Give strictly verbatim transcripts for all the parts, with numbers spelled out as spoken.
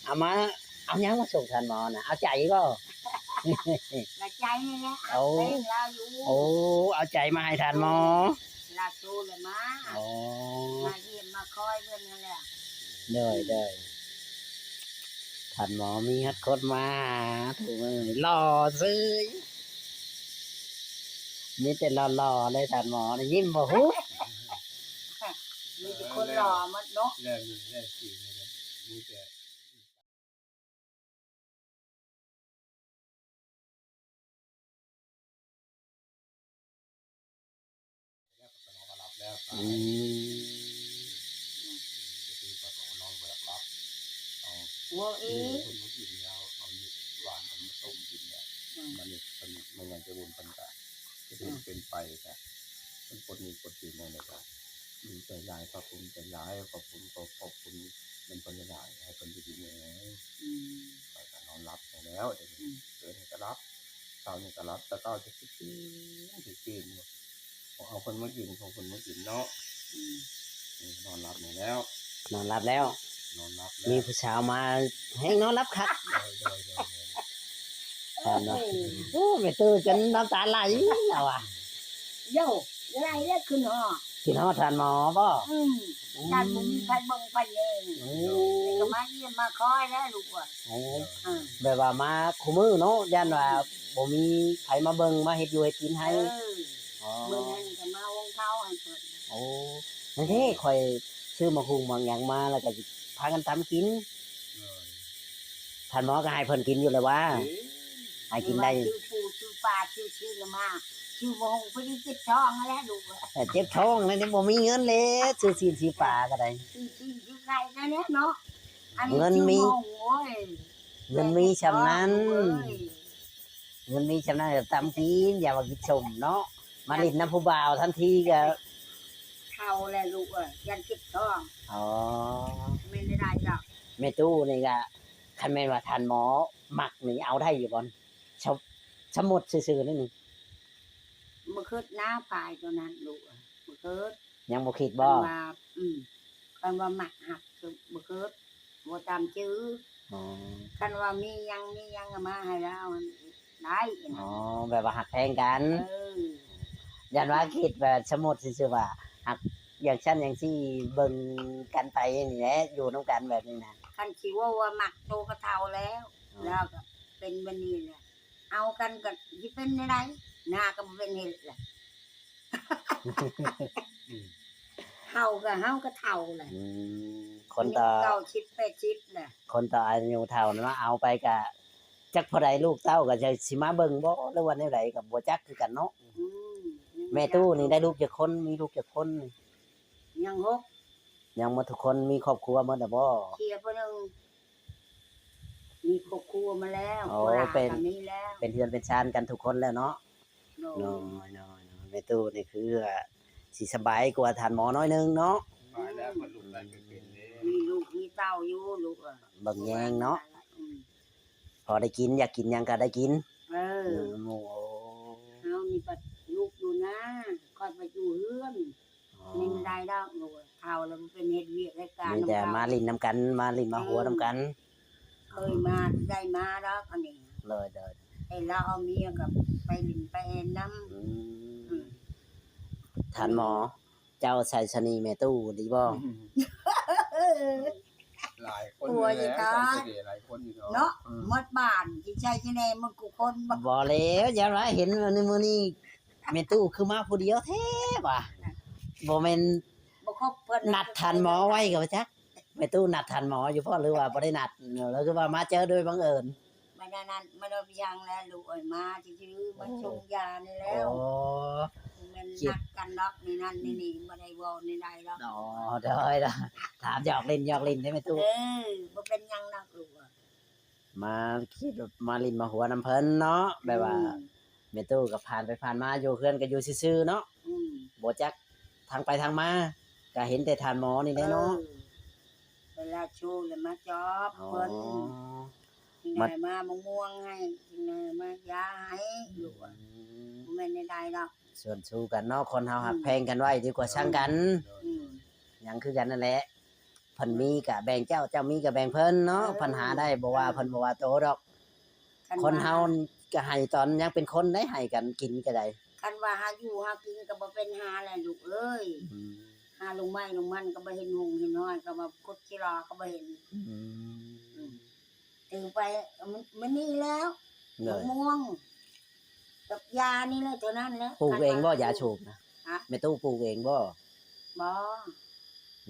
เอามา เอาหยังมาส่งท่านหมอน่ะ เอาใจบ่ ละใจนี่แหละ เอา เอาแป้งลาวอยู่ โอ้ เอาใจมาให้ท่านหมอ ลาวโชว์เลยมา อ๋อ มาเยี่ยมมาคอยเพิ่นนั่นแหละ โดย โดย ท่านหมอมีฮอดคนมาหา ถูกมื้อหล่อซื่อ มีแต่หล่อๆเลย ท่านหมอน่ะ ยิ้มบ่หุบ มีแต่คนหล่อหมดเนาะ เรื่องนี้เรื่องจริงนะครับ มีแต่ แล้วก็นอนมาหลับแล้ว อืม จะตีปลาสองนอนบ่หลับหลับ เอา ว่าเอ๊ะ เพิ่นมากินแล้ว เอาหวานเพิ่นมาต้มกินแล้ว อืม มันนี่เพิ่น มันยังจะบุญเพิ่นกะ จะเป็น อืม เป็นไปกะ เป็นคนมีคนกินนั่นแหละกะ ดีใจหลาย ขอบคุณใจหลาย ขอบคุณ ขอบ ขอบคุณ มันเพิ่นหลาย ให้เพิ่นอยู่ดีมีแฮง อืม ไปกะนอนหลับไปแล้ว เดี๋ยวนี้ อืม เดี๋ยวนี้กะหลับ เช้านี้กะหลับ แต่เช้าจะคิด สิปีนอยู่ เอาเพิ่นมากิน ของเพิ่นมากินเนาะ อืม นี่นอนหลับนี่แล้ว นอนหลับแล้ว นอนหลับแล้ว มีผู้สาวมาแฮงนอนหลับคัก โดย โดย โดย โดย ครับเนาะ โอ้ แม่ตู้จนน้ำตาไหลแล้วอะ โย่ ไหลแล้วขึ้นฮอด ขึ้นฮอดท่านหมอบ่ อืม อืม ท่านบ่มีไผเบิ่งไผแยง อืม นี่ก็มาเยี่ยมมาคอยแล้วลูกเอ้ย โอ้ อ่า แบบว่ามาคู่มื้อเนาะ ย่านว่า อืม บ่มีไผมาเบิ่งมาเฮ็ดอยู่เฮ็ดกินให้ เออ อ๋อ มื้อนั้นก็มาหุงข้าวให้เพิ่น โอ้ นั่นเด้ ข้อยซื้อหมากฮุ่งหมากหยังมา แล้วก็สิพากันตำกิน เออ ท่านหมอก็ให้เพิ่นกินอยู่แล้วว่า เอ้ย ให้กินได้ ซื้อปูซื้อปลาซื้อ ซื้อมา ซื้อหมากฮุ่งเพิ่นเจ็บท้องนั่นแหละลูกเอ้ย แต่เจ็บท้องแล้วนี่บ่มีเงินเลย ซื้อซีนซื้อปลาก็ได้ ซื้อซีนซื้อไก่นั่นแหละเนาะ อันนี้ เงินมี ซื้อหมากฮุ่ง โอ้ย เงินมีส่ำนั้น เอ้ย เงินมีส่ำนั้นก็ตำกิน อย่าว่ากินส้มเนาะ มาเล่นนำผู้บ่าวทันทีก็ เฒ่าแล้วลูกเอ้ย ย่านเจ็บท้อง อ๋อ แม่นได้ดอก แม่ตู้นี่ก็ คันแม่นว่าท่านหมอมักนี่เอาได้อยู่บ่ สะ สะหมดซื่อๆ นี่นี่ บ่คิดนะ ฝ่ายตัวนั้นลูกเอ้ย บ่คิด ยังบ่คิดบ่ คันว่า อืม คันว่ามักฮักก็บ่คิด บ่ตามจื้อ อ๋อ คันว่ามีหยัง มีหยังก็มาให้ลาวได้นะ อ๋อ แบบว่าฮักแพงกัน เออ ย่านว่าคิดแบบสมมุติซื่อๆ ว่าฮักอย่างซั่นอย่างซี่ เบิ่งกันไปนี่แหละ อยู่นำกันแบบนี้นะ คันสิเว้าว่ามักโตก็เฒ่าแล้ว อ๋อ แล้วก็เป็นแบบนี้แหละ เอากันก็สิเป็นแนวใด หน้าก็บ่เป็นเฮ็ดแหละ อืม เฒ่าก็เฮาก็เฒ่าแหละ อืม คนต่อ อายุเก้าสิบ แปดสิบแหละ คนต่ออายุเฒ่านั้นมาเอาไปก็ จักเท่าใดลูกเต้าก็จะสิมาเบิ่งบ่ หรือว่าแนวใดก็บ่จักคือกันเนาะ อืม แม่ตู้นี่ได้ลูกจักคน มีลูกจักคน ยังหก ยังหมดทุกคน มีครอบครัวหมดแล้วบ่ เสียผู้หนึ่ง มีครอบครัวมาแล้ว โอ้ ผัวหลาน เป็น ก็มีแล้ว เป็นเฮือนเป็นซานกันทุกคนแล้วเนาะ โดย น้อยๆๆ แม่ตู้นี่คือว่าสิสบายกว่าท่านหมอน้อยหนึ่งเนาะ สบายแล้ว เพิ่นลูกหลานก็เป็นเด้ มีลูกมีเต้าอยู่ลูกเอ้ย เบิ่งแยงเนาะ อืม พอได้กิน อยากกินหยังก็ได้กิน เออ อืม โอ้ เฮานี่บัดลูกอยู่นา ข้อยบัดอยู่เฮือน อ๋อ นี่มันได้ดอกลูก เฒ่าแล้วมันเป็นเฮ็ดเวียกเฮ็ดการ มีแต่ นำเขา มาหลิ้นนำกัน มาหลิ้นมาหัว อืม นำกัน เคยมา ได้มาดอกอันนี้ เลยๆ แต่ลาวเอาเมียก็ไปหลิ้นไปแอ่นนำ อืม อืม ท่านหมอ เจ้าใส่สนีแม่ตู้ดีบ่ หลายคน ผัวอยู่ แล้ว ตาย ใส่เสน่ห์หลายคนอยู่เนาะ เนาะ อืม หมดบ้าน สิใช่สิแน่ หมดกูคนบ่ บ่แล้ว อย่าว่าเห็นในมื้อนี้ แม่ตู้คือมาผู้เดียวแท้วะ บ่แม่น บ่ครบเพิ่น นัดท่านหมอไว้ก็บ่จัก แม่ตู้นัดท่านหมออยู่บ่ หรือว่าบ่ได้นัด แล้วคือว่ามาเจอโดยบังเอิญ บ่ได้นัด บ่ได้หยังแล้วลูกเอ้ย มาซื่อๆ มาส่งยานี่แล้ว อ๋อ แม่นนัดกันดอก นี่นั่นนี่นี่ บ่ได้เว้านี่ใดดอก อ๋อ โดยๆ ถามหยอกเล่นหยอกเล่นได้แม่ตู้ เออ บ่เป็นหยังดอกลูกเอ้ย มาคิดว่ามาหลิ้นมาหัวนำเพิ่นเนาะ แบบว่า อืม แม่ตู้ก็ผ่านไปผ่านมา อยู่เฮือนก็อยู่ซื่อๆ เนาะ อืม บ่จักทางไปทางมา ก็เห็นแต่ท่านหมอนี่แหละเนาะ เออ เวลาโชว์แล้วมาจอบ อ๋อ เพิ่น กิน มา ได้มามะม่วงให้ กินได้มายาให้ ลูกอะ อืม บ่แม่นได้ดอก ส่วนสู้กันเนาะ คนเฮา อืม ฮักแพงกันไว้ดีกว่าชังกัน อืม หยังคือกันนั่นแหละ เพิ่นมีก็แบ่งเจ้า เจ้ามีก็แบ่งเพิ่นเนาะ เออ เพิ่นหาได้ บ่ว่า เออ เพิ่นบ่ว่าโตดอก คัน คน ว่า เฮาก็ให้ตอนยังเป็นคนได้ ให้กันกินก็ได้ คันว่าหาอยู่หากินก็บ่เป็นหาแหละลูกเอ้ย อืม หาลงไม้ลงมันก็บ่เห็นหุงเห็นห้อย ก็มาขุดขี้ลาก็บ่เห็น อืม อืม ถือไป มัน มันนี่แล้ว โดย มะม่วง กับยานี่แหละ เท่านั้นแหละ ปลูกเองบ่ คันว่า ยาสูบนะ ฮะ แม่ตู้ปลูกเองบ่ บ่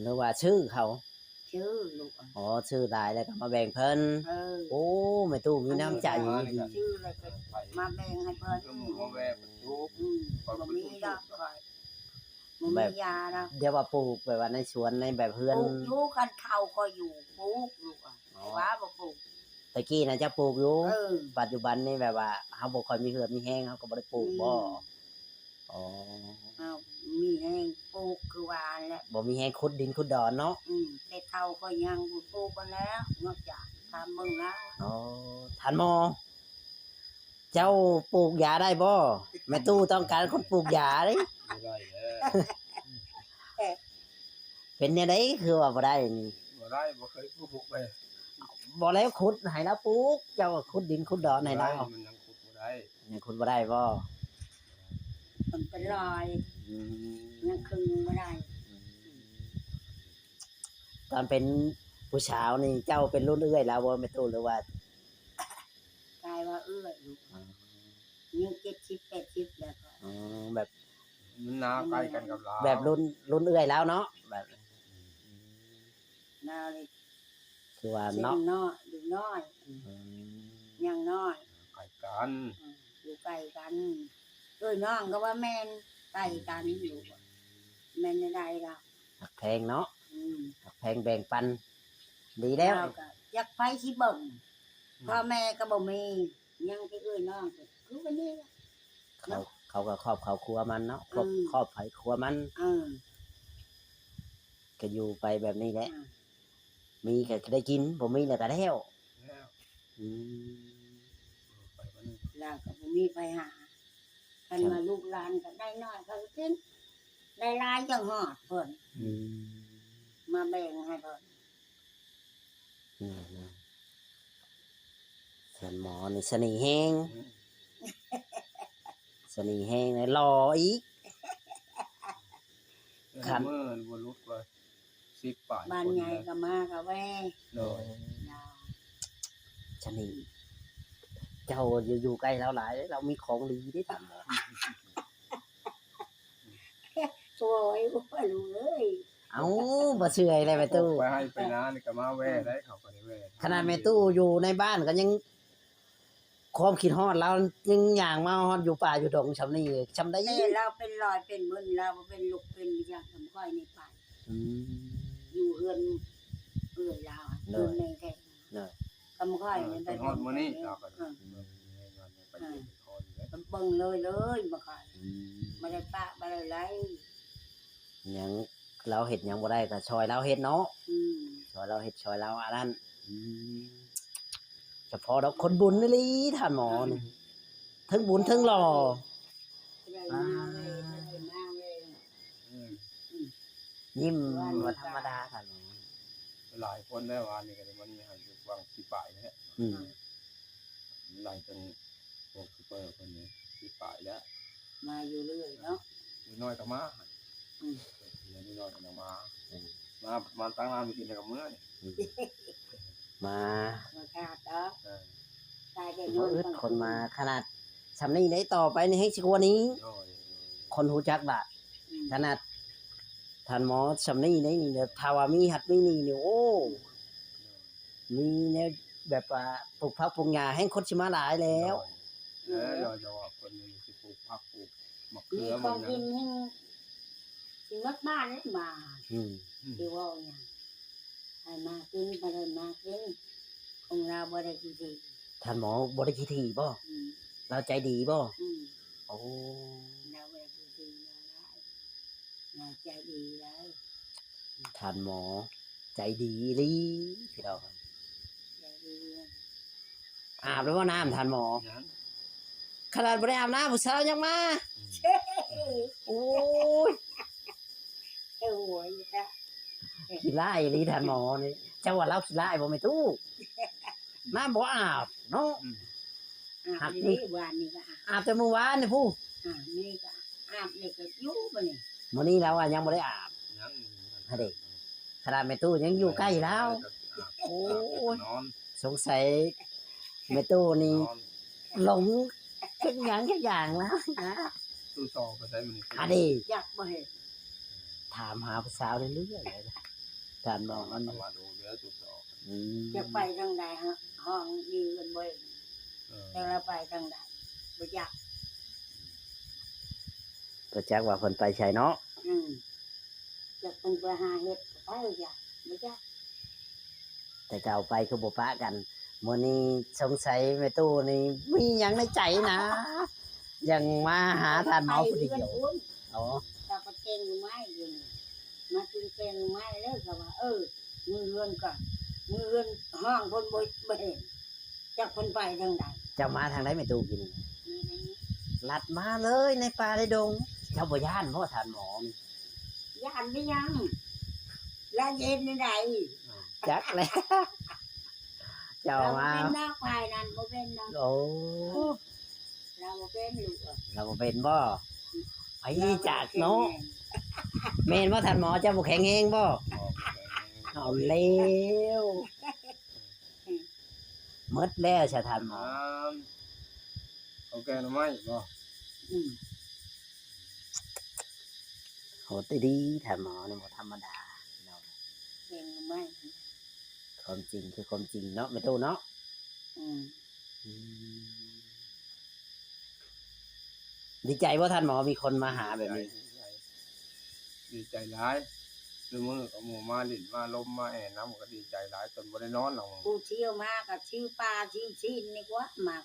หรือว่าซื้อเขา ซื้อลูก อ๋อ ซื้อหลายแล้วก็มาแบ่งเพิ่น เออ โอ้ แม่ตู้มีน้ำใจ อันนี้ ดี ซื้อแล้วก็มาแบ่งให้เพิ่น ก็หมู่มาแวะปลูก อืม บ่มีดอกข้อย บ่มี แบบ ยาดอก เดี๋ยวว่าปลูกแบบว่าในสวนในแบบเฮือน ปลูกอยู่ คันเขาก็อยู่ ปลูกลูกอะ อ๋อ แต่ว่าบ่ปลูก แต่กี้น่ะจะปลูกอยู่ เออ ปัจจุบันนี่แบบว่าเฮาบ่ค่อยมีเฮือนมีแฮง เฮาก็บ่ได้ปลูก อืม บ่ อ๋อ เฮามีแฮงปลูกคือว่าแหละ บ่มีแฮงขุดดินขุดดอนเนาะ อืม แต่เฒ่าก็ยังบ่ปลูกกันแล้ว นอกจากถามเบิ่งแล้ว อ๋อ ท่านหมอ เจ้าปลูกยาได้บ่ แม่ตู้ต้องการคนปลูกยาเด้ บ่ได้แล้ว เป็นแนวใดคือว่าบ่ได้นี่ บ่ได้ บ่เคยปลูกเลย บ่แล้วขุดให้ลาวปลูก เจ้าก็ขุดดินขุดดอนให้ลาว บ่ได้ มันยังขุดบ่ได้ ยังขุดบ่ได้บ่ มันเป็นรอย อืม ยังคึงบ่ได้ อืม ตอนเป็นผู้สาวนี่เจ้าเป็นรุ่นเอื้อยลาวบ่แม่ตู้ หรือว่า กลายว่าเอื้อยลูก อ๋อ ยังเจ็ดสิบแปดสิบแล้วก็ อ๋อ แบบ มันหน้าใกล้กันกับลาว แบบรุ่น รุ่นเอื้อยลาวเนาะ แบบ ลาวนี่ คือว่าเนาะ เส้นน้อย ลูกน้อย อืม ยังน้อย ใกล้กัน อืม อยู่ใกล้กัน เอื้อยน้องก็ว่าแม่น ใกล้กันอยู่ แม่นได้ล่ะ ฮักแพงเนาะ อืม ฮักแพงแบ่งปัน ดีแล้ว ลาวก็อยากไปสิเบิ่ง อืม พ่อแม่ก็บ่มี ยังแต่เอื้อยน้องก็คือวันนี้ล่ะ เขา เนาะ เขาก็ครอบเขาครัวมันเนาะ ครอบ อืม ครอบไผครัวมัน เออ ก็อยู่ไปแบบนี้แหละ อ่า มีก็ได้กิน บ่มีแล้วก็แล้ว แล้ว อืม ไปวันนี้ ลาวก็บ่มีไปหา คัน ครับ ว่าลูกหลานก็ได้น้อยเขาก็กิน ได้หลายจังฮอดเพิ่น อืม มาแบ่งให้เพิ่น อืม อืม ท่านหมอนี่เสน่ห์แฮง อืม เสน่ห์แฮงเลย หล่ออีก เออ คัน เมื่อบ่หลุดกว่าสิบปลาย บ้าน คน ใหญ่ นะ ก็มาก็แวะ โดย เนาะ เสน่ห์ เจ้าอยู่ อยู่ใกล้ลาวหลาย ลาวมีของดีเด้ท่านหมอ โอ้ย บ่รู้เลย เอ้า บ่เชื่อเลยแม่ตู้ ไปไฮ่ไปนานี่ก็มาแวะได้ เขาก็ได้แวะ ขนาดแม่ตู้อยู่ในบ้านก็ยัง ความคิดฮอดลาวยังย่างมาฮอดอยู่ป่าอยู่ดงส่ำนี้ ส่ำใด แต่ลาวเป็นร้อยเป็นหมื่น ลาวบ่เป็นลูกเป็นอย่างคำข้อยนี่ไป อืม อยู่เฮือนเอื้อยลาว โดย เฮือนแม่แท้ โดย คำข้อยนี่ เออ ไป จนฮอดมื้อนี้ เออ ลาวก็ อืม ไปเฮ็ดคอนอยู่แล้ว เบิ่งเลยเลยมาขาย อืม บ่ได้ปะบ่ได้ไล่ หยังลาวเฮ็ดหยังบ่ได้ก็ช่วยลาวเฮ็ดเนาะ อืม ช่วยลาวเฮ็ดช่วยลาวอันนั้น อืม เฉพาะดอกคนบุญอีหลีท่านหมอนี่ อืม เทิงบุญเทิงหล่อ ได้มาเลย ได้มาเลย อืม อืม ยิ้มบ่ธรรมดาท่านหมอ หลายคนแล้ว วันนี้ก็ได้มานี่หันอยู่วังสิบปลายนี่แหละ อืม หลายจนหกสิบเปอร์เพิ่นนี่สิบปลายแล้ว มาอยู่เรื่อยเนาะ นิดหน่อยก็มา อืม เดี๋ยวนิดหน่อยก็มา อืม มา มาตั้งร้านไปกินแล้วก็เมื่อนี่ อืม มา มาขาดเนาะ เออ ตายแต่ บ่อึด นอน คนมาขนาดส่ำนี้ได้ ต่อไปนี่แฮงสิกว่านี้ โดย คนฮู้จักละ อืม ขนาดท่านหมอส่ำนี้ได้นี่ ถ้าว่ามีหัดมีนี่นี่ โอ้ มีแนวแบบว่าปลูกผักปลูกหญ้าแฮงคนสิมาหลายแล้ว โดย เออ เดี๋ยว เดี๋ยวว่าคนนี้สิปลูกผักปลูกมะเขือ มีของกินแฮงสิหมดบ้านเลยมา อืม สิเว้าหยัง ให้มากิน บ่ได้มากิน ของลาวบ่ได้ขี้ถี่ ท่านหมอบ่ได้ขี้ถี่บ่ อืม ลาวใจดีบ่ อืม โอ้ ลาวบ่ได้ขี้ถี่ ลาวร้าย ลาวใจดีหลาย ท่านหมอใจดีอีหลีพี่น้อง ใจดี อาบแล้วบ่น้ำท่านหมอ ยัง ขนาดบ่ได้อาบน้ำผู้สาวยังมา อืม โอ้ย เออ โอ้ยจ้ะ ขี้ร้ายอีหลีท่านหมอนี่ เจ้าว่าลาวขี้ร้ายบ่แม่ตู้ น้ำบ่อาบเนาะ อืม อาบ หัก นี่ นี่วานนี่ก็อาบ อาบแต่มื้อวานนี่พุ้น อาบนี่ก็อาบนี่ก็อยู่บ่นี่ มื้อนี้ลาวว่ายังบ่ได้อาบ ยัง ฮะเด้ ขนาดแม่ตู้ยังอยู่ใกล้ลาว อาบ โอ้ย นอน สงสัยแม่ตู้นี่ นอน หลงจักหยังจักอย่างแล้วนะ ตู้ซอไปไสมื้อนี้ อันนี้ อยากบ่เห็น ถามหาผู้สาวเรื่อยๆ ท่านหมอมัน มาดูเด้อตู้ซอ อืม อยากไปทางใดฮะ ห้องอยู่กันบ่เห็น เออ แต่ละไปทางใด บ่จัก บ่จักว่าเพิ่นไปไสเนาะ อืม จักเพิ่นไปหาเฮ็ดก็ไปจ้ะ บ่จัก แต่เก่าไปคือบ่ปะกัน มื้อนี้สงสัยแม่ตู้นี่มีหยังในใจนะ ยังมาหาท่านหมอผู้เดียว ไปเฮือนพุ้น อ๋อ เจ้าก็แกงหน่อไม้อยู่นี่ มากินแกงหน่อไม้แล้วก็ว่า เออ มื้อเฮือนก่อน มื้อเฮือนห้องเพิ่นบ่ บ่เห็น จักเพิ่นไปทางใด เจ้ามาทางใดแม่ตู้กิน มาทางนี้ ลัดมาเลยในป่าในดง เจ้าบ่ย้านบ่ท่านหมอนี่ ย้านไปยัง แล้วเย็นนี่ใด จักแล้ว เจ้า เราบ่ มา เป็นดอกควายนั่นบ่เป็นดอก โอ้ เราบ่เป็นลูกเอ้ย เราบ่เป็นบ่ ไผจักเนาะ แม่นบ่ท่านหมอ เจ้าบ่แข็งแรงบ่ เอาแล้ว หมดแล้วซะท่านหมอ อ่า เอาแกงหน่อไม้บ่ อืม โหดดีท่านหมอนี่บ่ธรรมดาเนาะ แกงหน่อไม้ ความจริงคือความจริงเนาะแม่ตู้เนาะ อืม อืม ดีใจบ่ท่านหมอ มีคนมาหาแบบนี้ ดีใจ ดีใจหลาย ซุมื้อก็หมู่มาหลิ้นมาลมมาแอ่นำ ก็ดีใจหลาย จนบ่ได้นอนหรอก ผู้เที่ยวมาก็ซื้อปลาซื้อชิ้นนี่กว่า มัก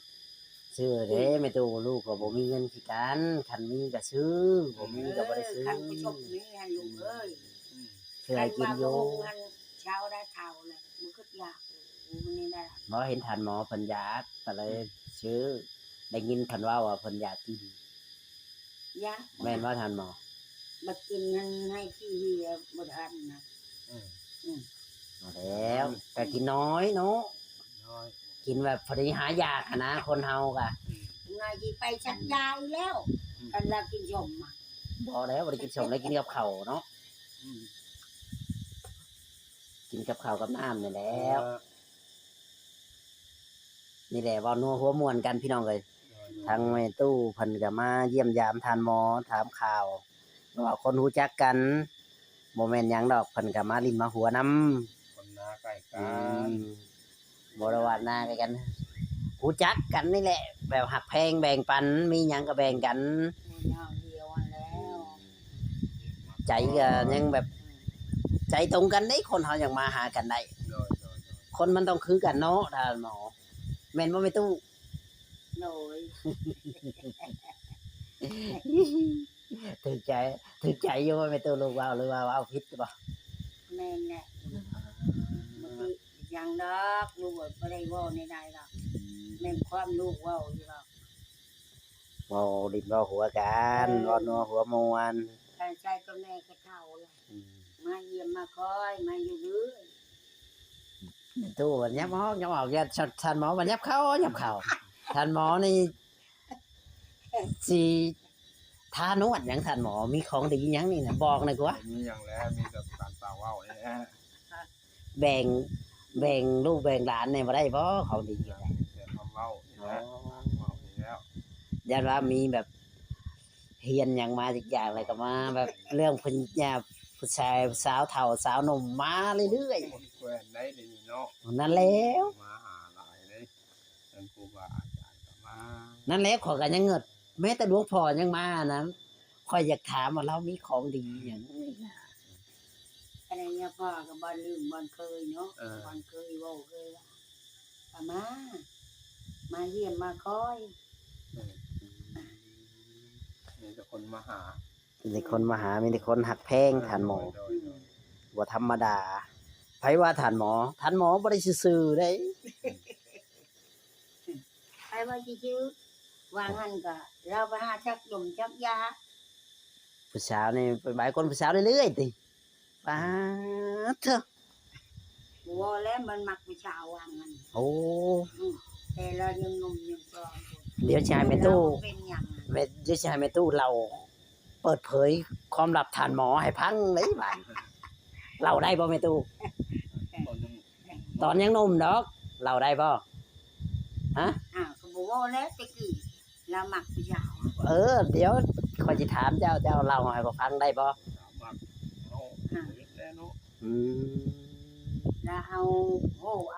ซื้อเด้แม่ตู้ ลูกก็บ่มีเงินคือกัน คันมีก็ซื้อ บ่มีก็บ่ได้ซื้อ เออ คันผู้ชมนี่ให้ลูกเอ้ย อืม ซื้อให้กินอยู่ คันว่าบ่ฮู้คันเช้าได้เท่าเลย มันก็อยาก บ่เห็นท่านหมอเพิ่นอยาก ก็เลย อืม ซื้อ ได้ยินเพิ่นเว้าว่าเพิ่นอยากกิน อยาก แม่นบ่ท่านหมอ บัดกินนั้นให้ขี้เหี่ยบ่ทันนะ อืม อืม เอาแล้ว ก็กินน้อยเนาะ น้อย กินแบบพอดีหาอยากหั้นนะ คนเฮาก็ อืม ง่ายสิไปสักยาอีกแล้ว อืม คันว่ากินส้มอะ บ่แล้ว บ่ได้กินส้มแล้ว กินกับข้าวเนาะ อืม กินกับข้าวกับน้ำนี่แหล้ว เออ นี่แหละ เว้านัวหัวม่วนกันพี่น้องเอ้ย โดย ทางแม่ตู้เพิ่นก็มาเยี่ยมยามท่านหมอ ถามข่าว ว่าคนรู้จักกัน บ่แม่นหยังดอก เพิ่นก็มาหลิ้นมาหัวนำ คนหน้าใกล้กัน อืม บ่ได้ว่าหน้าใกล้กัน รู้จักกันนี่แหละ แบบฮักแพงแบ่งปัน มีหยังก็แบ่งกัน มีน้องเดียวอันแล้ว ใจก็ยังแบบ ใจตรงกันเด้ คนเฮายังมาหากันได้ โดย โดย โดย คนมันต้องคือกันเนาะ ท่านหมอ แม่นบ่แม่ตู้ โดย ถืกใจ ถืกใจอยู่บ่แม่ตู้ ลูกเว้า หรือว่าเว้าผิดบ่ แม่นแหละ บ่ติหยังดอก ลูกบ่ได้เว้าในใดดอก แม่นความลูกเว้าอยู่ดอก เว้าหลิ้นเว้าหัวกัน เออ เว้านัวหัวม่วน การใช้ตัวแม่ก็เฒ่าแล้ว อืม มาเยี่ยมมาคอย มาอยู่เรื่อย ตู้ว่ายับออก ยับออก อย่า ท่านหมอว่ายับเข้า ยับเข้า ท่านหมอนี่ สิทานวดหยัง ท่านหมอ มีของดีหยังนี่นะ บอกหน่อยกว่า มีหยังแล้ว มีแต่การสาวเว้านี่แหละ แบ่ง แบ่งลูกแบ่งหลานแหน่บ่ได้บ่ ของดี มีแต่คำเว้านี่แหละ อ๋อ เว้านี่แล้ว ย่านว่ามีแบบ เฮียนหยังมาจักอย่าง แล้วก็มาแบบเรื่องผู้หญิง ผู้ชาย สาวเฒ่าสาวหนุ่มมาเรื่อยๆ คนแควนได้เดี๋ยวนี้เนาะ นั่นแล้ว มาหาหลายเลย ทั้งครูบาอาจารย์ก็มา นั่นแหละ ข้อยก็ยังเงิด แม้แต่หลวงพ่อยังมานะ ข้อยอยากถามว่าลาวมีของดีหยัง อะไรเนี่ย พ่อก็บ่ลืมบ่เคยเนาะ เออ บ่เคยเว้าเคยว่า ก็มา มาเยี่ยมมาคอย เออ มีแต่คนมาหา มีแต่คนมาหา มีแต่คนฮักแพง เออ ท่านหมอ โดย โดย บ่ธรรมดา ไผว่าท่านหมอ ท่านหมอบ่ได้ซื่อๆเด้ ไผว่าซื่อๆ ว่างั้นก็ เราไปหาจักยมจักยา ผู้สาวนี่ไปบายคนผู้สาวเรื่อยๆติ ป๊าดเถอะ บ่แล้วมันมักผู้ชาวว่างั้น โอ้ อืมแต่เรายังหนุ่มยังกลอนอยู่ เดี๋ยวสิให้แม่ตู้ เราเป็นหยัง แม่เดี๋ยวสิให้แม่ตู้เล่าเปิดเผยความลับท่านหมอให้ฟังเลยบาดเล่าได้บ่แม่ตู้ ตอนยัง ตอนยังหนุ่มดอกเล่าได้บ่ฮะ อ้าวก็บ่ว่าแล้วแต่กี้เรามักผู้ชาว เออ เดี๋ยวข้อยสิถามเจ้า เจ้าเล่าให้ข้อยฟังได้บ่ สามารถเอาเปิดแล้วเนาะ อืม แล้วเอาโอ้